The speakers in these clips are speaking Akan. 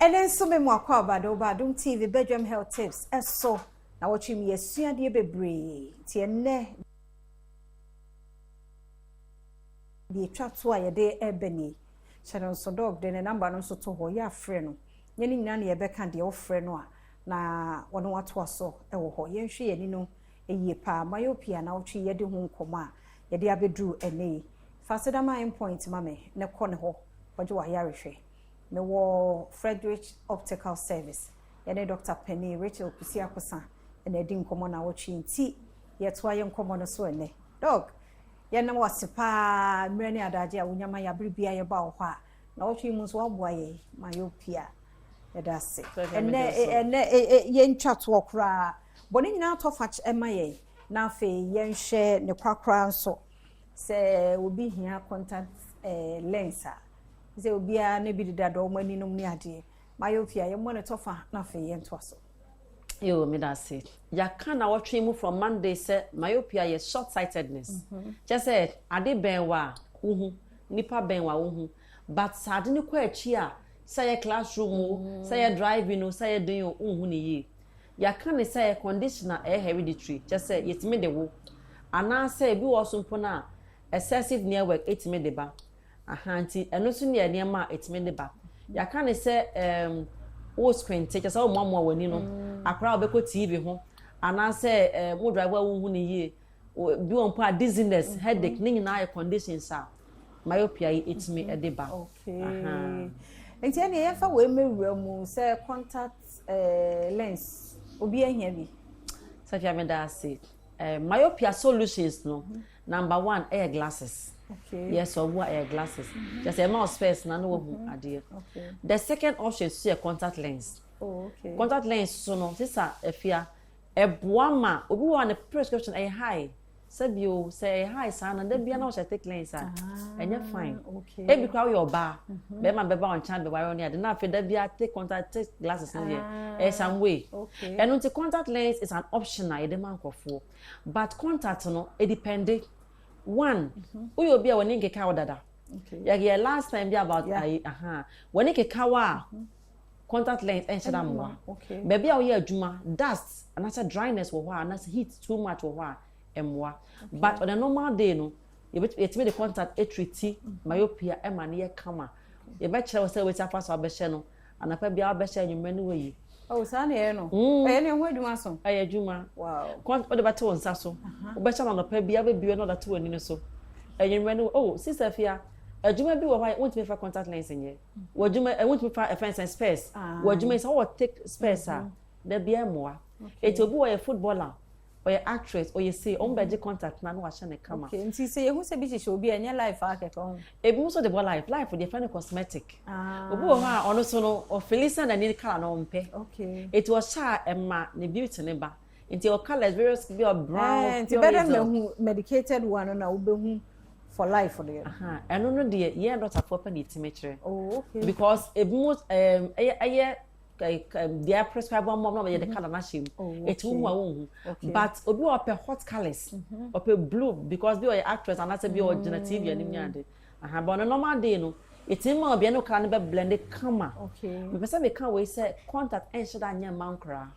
Ɛnɛ nso me mu akɔ abado ba Adom TV Bedwam Health Tips ɛso na wɔtwe mu yɛsuadeɛ bebree, nti ɛnɛ deɛ etwa to a yɛde ɛbɛ nie. Hyɛ no nso, Doc de ne number no nso to hɔ, yɛ afrɛ no. Nyɛ ne nyinaa na yɛbɛka deɛ wofrɛ no a na wɔne watoa so ɛwɔ hɔ. Yɛnhwɛ yɛn ani no yie paa. Myopia na wotwe yɛde ho nkɔmɔ a yɛde abɛduru ɛnɛ yi. Fa sedama Endpoint ma me ne kɔ ne hɔ kɔgye w'ayarehwɛ. Mewɔ Frederick Optical Service, yɛne Dr. Penny Rachel Kusi Akosa ɛna ɛdi nkɔmɔ na wɔtwe, nti yɛtoa yɛ nkɔmɔ no so ɛnɛ. Doc, yɛnam wase paa mmerɛ ne adagye a wonyama yɛabere bia yɛba wɔ hɔ a na wɔtwe mu nso waboa yɛ myopia. Yɛda ase. Ɛnɛ yɛntwa toɔ koraa, bɔne nyinaa tɔ fa ɛma yɛn, na afei yɛnhwɛ ne korakora nso sɛ obi hia contact lens a, sɛ obiara ne bi deda dɔm ani nom ne adeɛ, myopia, yɛmmɔ ne tɔfa na afei yɛntoa so. Yo, me da se. Yɛaka na wɔtwe mu from Monday sɛ myopia yɛ short sightedness. Kyɛ sɛ ade bɛn wa a wohu, nipa bɛn wa wohu, but sɛ ade no kɔ akyi a, sɛ yɛ classroom o, sɛ yɛ driving o, sɛ yɛ den o, wohu ne yie. Yɛaka ne sɛ yɛ condition a ɛyɛ hereditary, kyɛ sɛ yɛtumi de wo, anaasɛ ebi wɔ so mpo no a excessive near work etumi de ba aha. Nti ɛno nso ne yɛ nneɛma a etumi de ba. Yɛaka ne sɛ wo squint, kyɛ sɛ wo mmoamoa w'ani no, akora a wobɛkɔ TV ho, anaasɛ wo drive a wohu ne yie, bi wɔ mpo a dizziness, headache, ne nyinaa yɛ conditions a myopia yi etumi de ba. Okay, nti ɛnna yɛmfa wei mɛwura mu sɛ contact lens, obi ahia bi. Sɛfia, mi da ase. Myopia solutions no, number one ɛyɛ glasses. Yes, ɔbo a ɛyɛ glasses, kyɛ sɛ ɛma o specs na no wahu adeɛ. The second option nso yɛ contact lens. Contact lens so no, sisa Efia, ɛboa ma obi wɔ a ne prescription ɛyɛ high, sɛbi o, sɛ ɛyɛ high saa na da bia na ɔhyɛ thick lens a, ɛnyɛ fine. Ebi kora woyɛ ɔbaa, bɛrima bɛba wɔn nkyɛn bɛware ne ade, na afei da bia thick contact, thick glasses no deɛ, ɛyɛ some way. Ɛno nti contact lens is an option a yɛde ma nkurɔfoɔ, but contact no edepend. One, woyɛ obi a wɔne nkeka wo dada, yɛ last time bi about ayi aha, wɔne keka wo a, contact lens ɛnhyɛ da mmoa. Baabi a woyɛ adwuma, dust anaasɛ dryness wɔ hɔ a, anaasɛ heat too much wɔ hɔ a, ɛmmoa. But on a normal day no, yɛbɛtumi de contact etreat myopia ɛma ne yɛ kama. Yɛbɛkyerɛ wo sɛ wobɛti afa so abɛhyɛ no anapa biara, wobɛhyɛ anwummerɛ ne wayi. Oh, saa na ɛyɛ no. Ɛyɛ ne ho adwuma so. Ɛyɛ adwuma. Wode bɛte wo nsa so, wobɛhyɛ no anɔpa biara, bɛbie na ɔde to w'ani no so anwummerɛ no. Oh, sisa fia, adwuma bi wɔ hɔ a wontumi fa contact lens nyɛ wɔ adwuma ɛ, wontumi fa ɛfɛn sɛ specs wɔ adwuma yi. Sɛ wɔwɔ thick specs a, da bia mmoa. Eti obi wɔ yɛ footballer, ɔyɛ actress, ɔyɛ sei, ɔmo bɛgye contact na wahyɛ ne kama. Okay, nti sɛ yehu sɛ bi hyehyɛ obi a, ɛnyɛ life akɛkɛ ho? Ebi nso de bɔ life. Life deɛ fɛn no cosmetic. Obi wɔ hɔ a ɔno so no ɔfeel sɛ n'ani colour no ɔmpɛ, eti ɔhyɛ a ɛma ne beauty ne ba. Nti ɔ colours various bi, ɔ brown. Nti bɛdɛ mɛhu medicated one na wobɛhu for life deɛ? Ɛno no deɛ, yɛn dɔktafoɔ pɛ na etimi kyerɛ. Oh, okay. Because ebi mu ɛyɛ deɛ prescribe wɔn na yɛde colour n'ahyɛ mu, eti mu a wɔn hu. But obi wɔ ɔpɛ hot colours, ɔpɛ blue because bi ɔyɛ actress anaasɛ bi ɔgyina TV anim ne ade aha. But on a normal day no, eti mu a ɔbea no colour no bɛ blend kama. Mepɛ sɛ meka wei sɛ contact ɛnhyɛ da nyɛ mma nkoraa.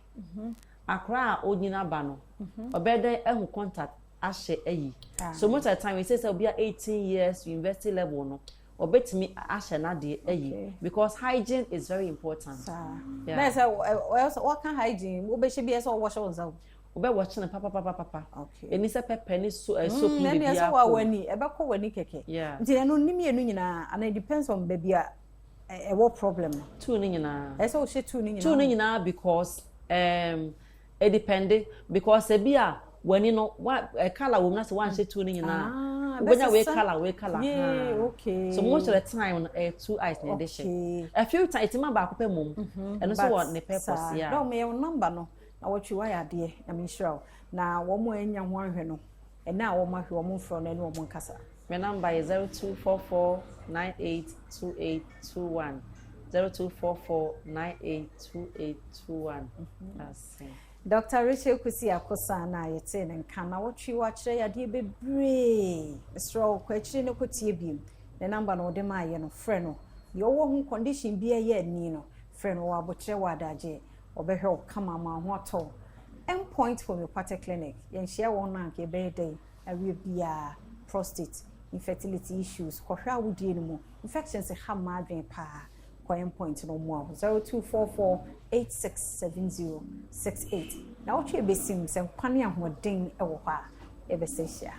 Akora a onyina ba no, ɔbɛyɛ dɛn ɛho contact ahyɛ ayi? So most of the time we say sɛ obi a 18 years, university level no, ɔbɛtumi ahyɛ n'adeɛ ayi, because hygiene is very important. Saa na sɛ wɔka hygiene, wobɛhyɛ bi sɛ wɔwɔhyɛ wo nsa o. Wobɛwɔkye no papapapapa. Ɛni sɛ pɛpɛ ne so soap ne ɛne biribiara sɛ wa w'ani ɛbɛkɔ w'ani kɛkɛ. Nti ɛno ne mmienu nyinaa ana it depends on baabi a ɛwɔ problem no? Two ne nyinaa. Ɛsɛ sɛ wohyɛ two ne nyinaa? Two ne nyinaa, because it depend, because ebi a w'ani no wa colour wɔ mu na sɛ wanhyɛ two ne nyinaa, wobɛnya wei bɛsesa. Colour wei colour. So most of the time no, ɛyɛ two eyes na yɛde hyɛ. A few times ɛti ma baako pɛ mom, ɛno nso wɔ ne purpose. Saa. Na ɔmo yɛ wo number no na wɔtwe wayɛ adeɛ na menhyira wo na wɔn a anya ho ahwɛ no, ɛna a wɔn ahwɛ wɔn mfrɛ no ɛne wɔn nkasa. My number is 0244982821, 0244982821. That's it. Dr. Rachel Kusi Akosa na yɛtee ne nka na wɔtwe wakyerɛ yadeɛ bebree. Mesrɛ wo, kɔ akyiri no kɔtie biem. Ne number na wɔde maayɛ no, frɛ no. Deɛ ɔwɔ ho condition bi ɛyɛ ani no. Frɛ no wɔ abokyerɛ wɔ adagye, ɔbɛhwɛ wo kama ama ho atɔ. Endpoint Homeopathic Clinic, yɛnhyia wɔn no anka yɛbɛyɛ dɛn awie biara. Prostate, infertility issues, kɔhwɛ awodie no mu infections ha mmaa adwene paa, kɔ Endpoint no mu a 0244 867068. Na wotwe ebesim sɛ nkwa ne ahoɔden wɔ hɔ a, yɛbɛsɛ hyia.